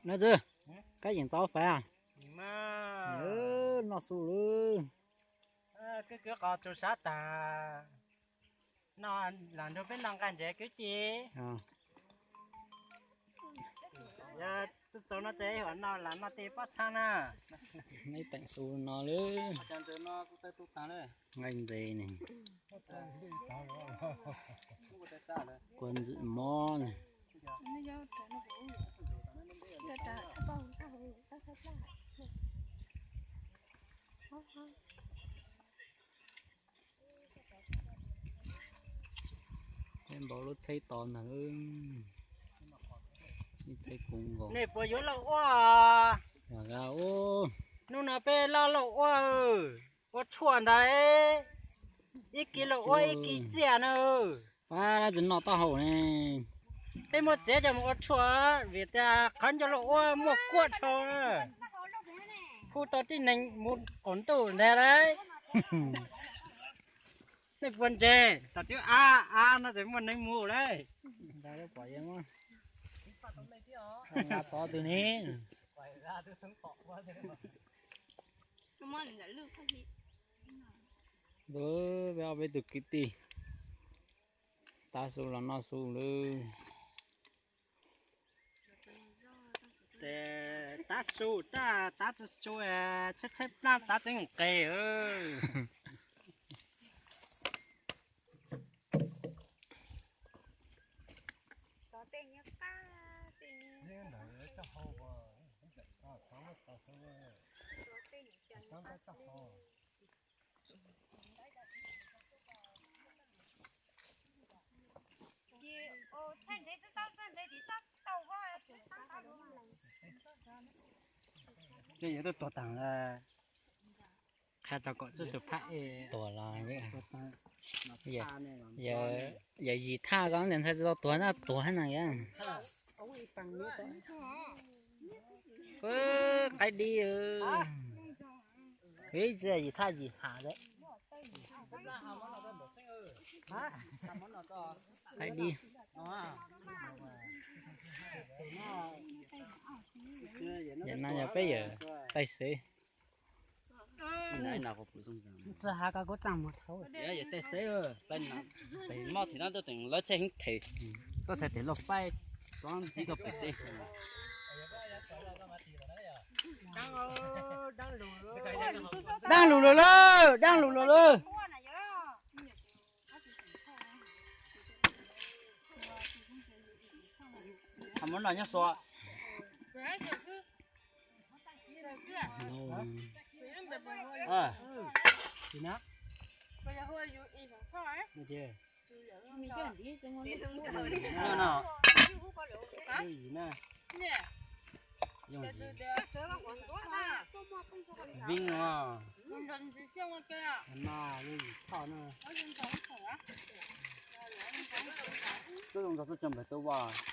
Nab Txwg, kab yeem txaus fais? Noj su lawm. Kwv kwv qos tsuas sab tas, no lam nrog peb noj nqaij ntses kwv ci. Yog txaus no ces ib huam no lam noj tej pob txha na. Neb teem su no lawm. Nqaij ntses ne, kua ntxwm mob ne. Peb npau lub tsheb to ntag. Ib tsheb kub nkaus. Nej puas yuav lauj ua? Hnub no peb loj lauj ua, ua tshuaj ntag. Ib kis lauj ua ib kis txiaj na. Pab tsis noj taub hau ne. Peb muab txiav coj mus ua tshuaj, vim tias qhov ncauj lauj ua muaj kuab dhau. Hu tau tib neeg mus qaum ntuj ntag lauj. Nej puas ntse, tom twb av av no ces muaj neeg mus lauj. Nqa tod twg ne? Peb ob peb tug kwv tij tav su los noj su lawm. Ces tav su, tav tsis su, tshaib tshaib plab tav tseem nqes. Ces yog tuaj tuag taag lawm, qha rau kom txhua tus phaj es tuag los, yog yim thaj ko ntshai tsis tau tuag na, tuag hab na yog. Qaib dib, ib txhia yim thaj yim ham lawm. Qaib dib. Yam no yog peb yawm taij xev. Yawm taij xev, mob tim no tuaj tseem lawv tsheb heev them, tuaj txhais tes loj paib, tov ntxiv tuaj pem teb. Daab lug lawm lauj, daab lug lawm lauj. Muab noj nyob xua. Ving os. Mas yog yim thaj na. Tub zoo nrog tub coj npawg tub vaj.